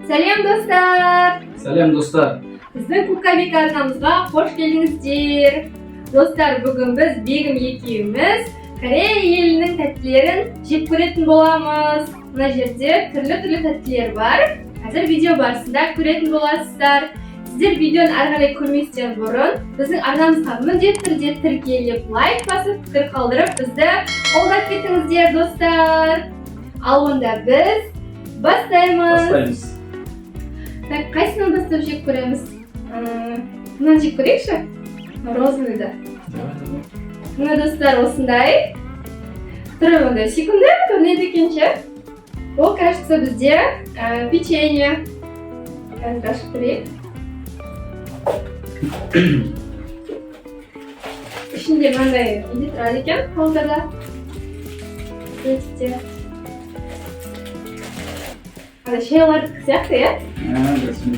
Сәлем, достар! Сәлем, достар! Біздің Кукабик арнамызға қош келдіңіздер! Достар, бүгін біз Бегім екеуміз Корея елінің тәттілерін жеп көретін боламыз. Мына жерде түрлі-түрлі тәттілер бар. Қазір видео барысында көретін боласыздар. Сіздер видеоны ары қарай көрместен бұрын біздің арнамызға міндетті түрде тіркеліп, лайк басып, пікір қалдырып, бізді қолдап кетіңіздер, достар. Ал онда біз бастаймыз. Бастаймыз. Так, қайсынан бастап жеп көреміз? Мынаны жеп көрейікші. Розовыйды. Давай, давай. Мына, достар, осындай. Түрі мындай сүйкімді көрінеді екен ше. Ол, кажется, бізде печенье. Қазір ашып көрейік. Ішінде мынандай неде тұрады екен, қалтада. Пакетикте. Ана шайлардікі сияқты, иә? А, ресми.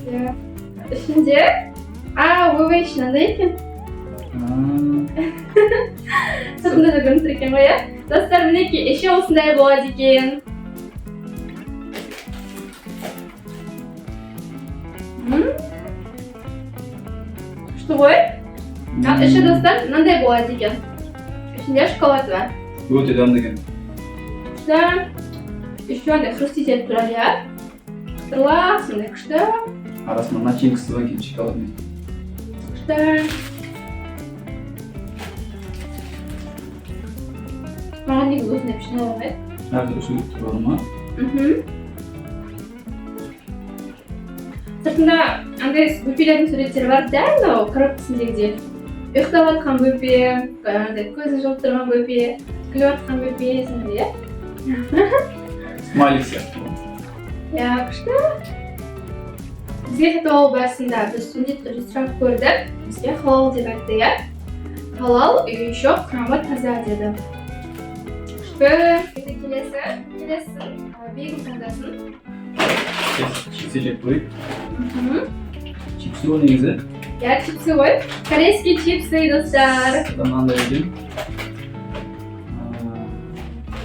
Иә. Ішінде, а, ойбай, іші мынандай екен. Сыртында да көрініп тұр екен ғой, иә? Достар, мінекей, іші осындай болады екен. Күшті ғой. А, іші, достар, мынандай болады екен. Ішінде шоколад бар. Өте дәмді екен. Күшті. Еще андай хрустить етіп тұрады, иә, қытырлап сондай күшті. Арасында начинкасы бар екен, шоколадный. Күшті. Маған негізі осындай печенье ұнайды. Әртүрлі суреттер бар ма? Мхм. Сыртында андай бөпелердің суреттері бар, дәл мынау коробкасындегідей. Ұйықтап жатқан бөпе, андай көзін жұмып тұрған бөпе, күліп жатқан бөпе, сондай, иә. Смайлик сияқты. Иә, күшті. Бізге сатып алу барысында біз міндетті түрде сұрап көрдік. Бізге халал деп айтты, иә. Халал и еще құрамы таза деді. Күшті. Енді келесі Бегім таңдасын. Чипсы жеп көрейік. Мхм. Чипсы ғой негізі. Иә, чипсы ғой. Корейский чипсы, достар. Сырты мынандай екен.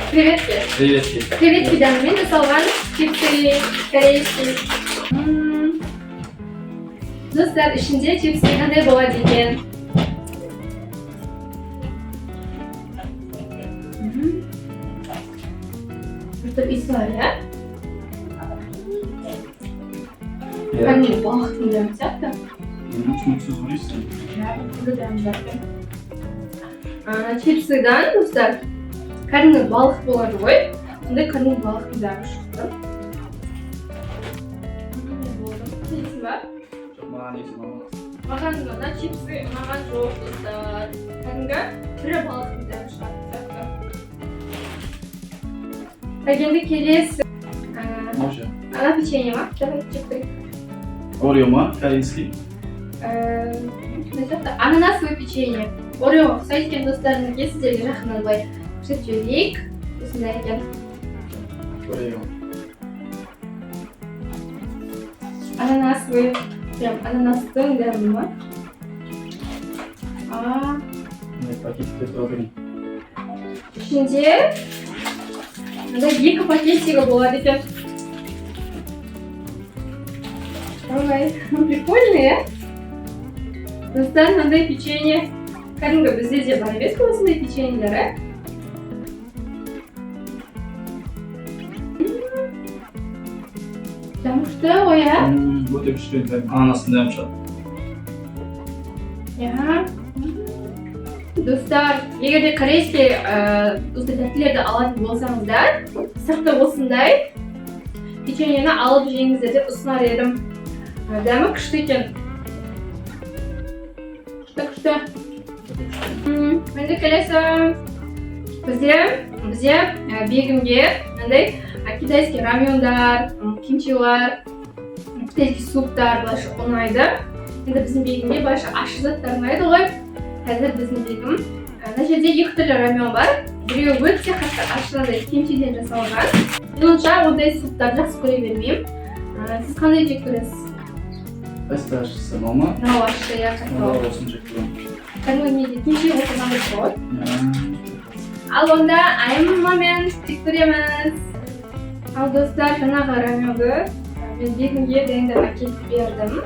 Креветки. Креветки. Креветки дәмімен жасалған чипсы корейский. Достар, ішінде чипсы қандай болады екен? Бір түрлі иісі бар, иә? Иә. Кәдімгі балықтың дәмі сияқты. Түсініксіз ойлайсың. Иә, бір түрлі дәмі бар екен. Чипсыдан, достар, кәдімгі балық болады ғой. Сондай кәдімгі балықтың дәмі шықты. Болды. Жейсің ба? Жоқ, маған негізі ұнамады. Маған мына чипсы ұнаған жоқ, достар. Кәдімгі тірі балықтың дәмі шығатын сияқты. Так, енді келесі. Мынау ше? Ана печенье ма? Давай жеп көрейік. Орео ма? Корейский. Не сияқты? Ананасовый печенье. Ореоға ұқсайды екен, достар. Мінекей, сіздерге жақыннан былай көрсетіп жіберейік. Осындай екен. Орео. Ананасовый. Прям ананастың дәмі ма? А, Мындай пакетикте тұрады екен. Ішінде мындай екі пакетигі болады екен. Ой, прикольный, иә? Достар, мынандай печенье. Кәдімгі бізде де бар емес пе осындай печеньелер, ә? Дәмі күшті ғой, иә? Өте күшті дәм. Ананастың дәмі шығады. Иә. Достар, егер де корейский осындай тәттілерді алатын болсаңыздар, сырты осындай печеньені алып жеңіздер деп ұсынар едім. Дәмі күшті екен. Күшті, күшті. Енді келесі бізде Бегімге мынандай китайский рамендар, кимчилар, китайский суптар былайша ұнайды. Енді біздің Бегімге былайша ащы заттар ұнайды ғой. Қазір біздің Бегім, мына жерде екі түрлі рамен бар. Біреуі өте қатты ащы, мынандай кимчиден жасалған. Мен онша ондай суптарды жақсы көре бермеймін. Сіз қандай жек көресіз? Қайсысы ащысы, мынау ма? Мынау ащы, иә, қатты. Мынау, осыны жек көремін. Кәдімгі неде кимчи қосылған ғой. Иә. Ал онда айым момент жек көреміз. Ал, достар, жаңағы раменді Мен Бегімге дайындап әкеліп бердім.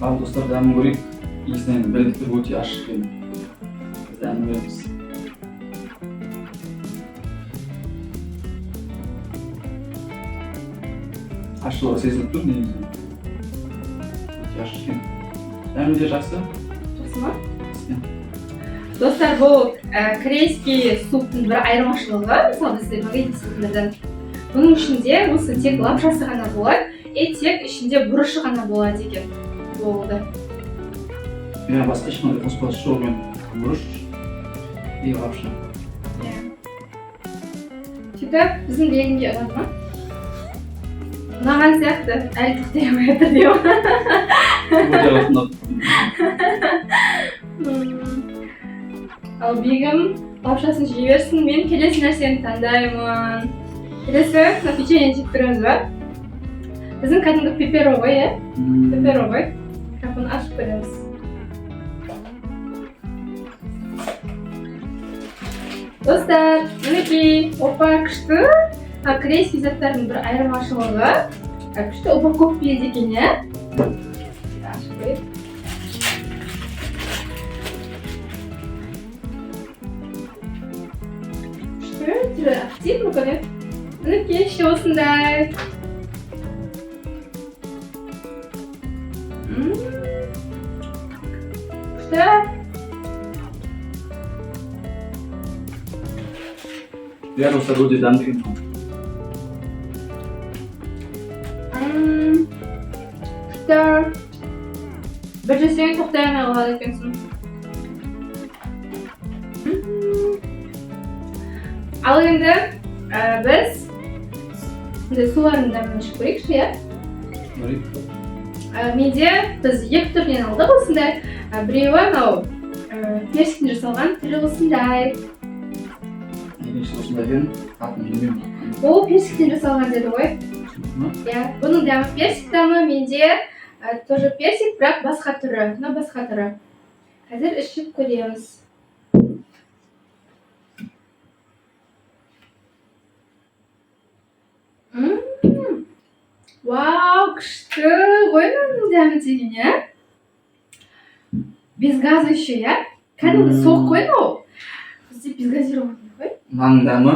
Ал, достар, дәмін көрейік. Иісінен білініп тұр, өте ащы екен. Біз дәмін көреміз. Ащылығы сезіліп тұр негізі. Өте ащы екен. Дәмі де жақсы. Жақсы ма? Иә. Достар, бұл корейский суптың бір айырмашылығы, мысалы, бізде магазин суптерден, бұның ішінде осы тек лапшасы ғана болады и тек ішінде бұрышы ғана болады екен, болды. Иә, басқа ешқандай қоспасы жоқ екен. Бұрыш и лапша. Иә, сөйтіп біздің Бегімге ұнады ма? Ұнаған сияқты, әлі тоқтай алмай жатыр деймін. Өте қатты ұнады. Ал Бегім лапшасын жей берсін, мен келесі нәрсені таңдаймын. Келесі мына печенье жеп көреміз ба? Біздің кәдімгі пеперо ғой, иә? Пеперо ғой. Бірақ бұны ашып көреміз. Достар, мінекей, опа, күшті. А, корейский заттардың бір айырмашылығы, күшті упаковка береді екен, иә? Ашып көрейік. Күшті, түрі аппетитный көрінеді. Мінекей, іші осындай. Күшті. Иә, достар, өте дәмді екен. Күшті. Бір жесең, тоқтай алмай қалады екенсің. Ал енді біз мындай сулардың дәмін ішіп көрейікші, иә? Көрейік. Менде біз екі түрінен алдық осындай. Біреуі мынау персиктен жасалған, түрі осындай. Екіншісі осындай екен. Атын білмеймін. Ол персиктен жасалған деді ғой. Ма? Иә, бұның дәмі персик дәмі, менде тоже персик, бірақ басқа түрі. Мына басқа түрі. Қазір ішіп көреміз. Вау, күшті ғой мынаның дәмі деген, иә? Без газа еще, иә? Кәдімгі сок қой мынау. Бізде безгазированный ғой. Мынаның дәмі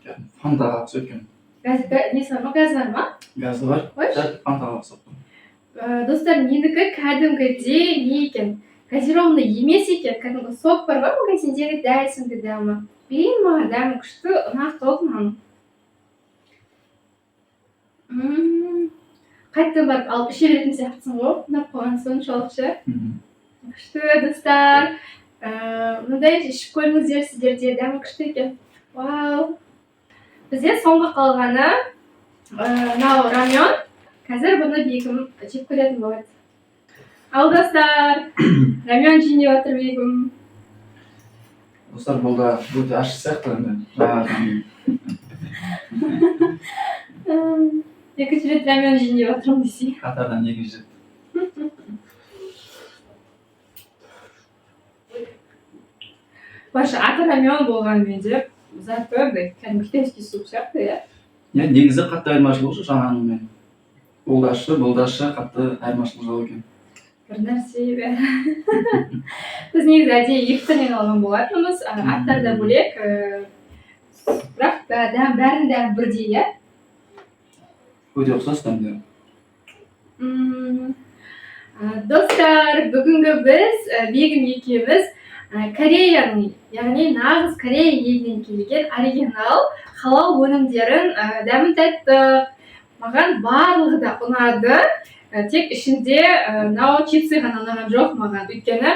кәдімгі фантаға ұқсайды екен. Газ, несі бар ма? Газы бар ма? Газы бар. Қойшы. Сәл фантаға ұқсап тұр. Достар, менікі кәдімгідей не екен? Газированный емес екен. Кәдімгі сок бар ғой магазиндегі, дәл сондай дәмі. Блин, маған дәмі күшті, ұнап қалды маған. Қайтадан барып алып іше беретін сияқтысың ғой, ұнап қалған соншалық ше. Күшті, достар. Мындай ішіп көріңіздер сіздер де, дәмі күшті екен. Вау. Бізде соңғы қалғаны мынау рамен. Қазір бұны Бегім жеп көретін болады. Ал, достар, рамен жейін деп жатыр Бегім. Достар, бұл да өте ащы сияқты енді. Жаңағыдан. Екінші рет рамен жейін деп жатырмын десей. Қатардан екінші рет. Вообще аты рамен болғанымен де заты андай кәдімгі китайский суп сияқты, иә? Иә, негізі қатты айырмашылығы жоқ жаңағымен. Ол да ащы, бұл да ащы, қатты айырмашылығы жоқ екен. Бір нәрсе бәрі. Біз негізі әдейі екі түрінен алған болатынбыз, аттары да бөлек, бірақ дәм, бәрінің дәмі бірдей, иә? Өте ұқсас дәмдері. Достар, бүгінгі біз Бегім екеуміз Кореяның, яғни нағыз Корея елінен келген оригинал халал өнімдерін дәмін таттық. Маған барлығы да ұнады. Тек ішінде мынау чипсы ғана ұнаған жоқ маған. Өйткені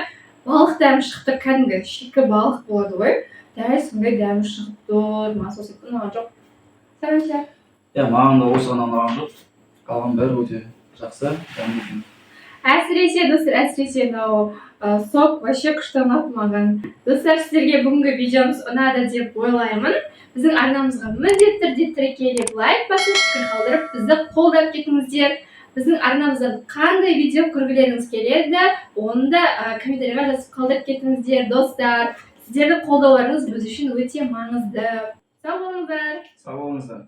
балық дәмі шықты, кәдімгі шикі балық болады ғой. Дәл сондай дәмі шығып тұр. Маған сол себепті ұнаған жоқ. Саған ше? Иә, маған да осы ғана ұнаған жоқ. Қалған бәрі өте жақсы, дәмді екен. Әсіресе, достар, әсіресе мынау сок вообще күшті ұнады маған. Достар, сіздерге бүгінгі видеомыз ұнады деп ойлаймын. Біздің арнамызға міндетті түрде тіркеліп, лайк басып, пікір қалдырып, бізді қолдап кетіңіздер. Біздің арнамыздан қандай видео көргілеріңіз келеді, оны да комментарийға жазып қалдырып кетіңіздер, достар. Сіздердің қолдауларыңыз біз үшін өте маңызды. Сау болыңыздар. Сау болыңыздар.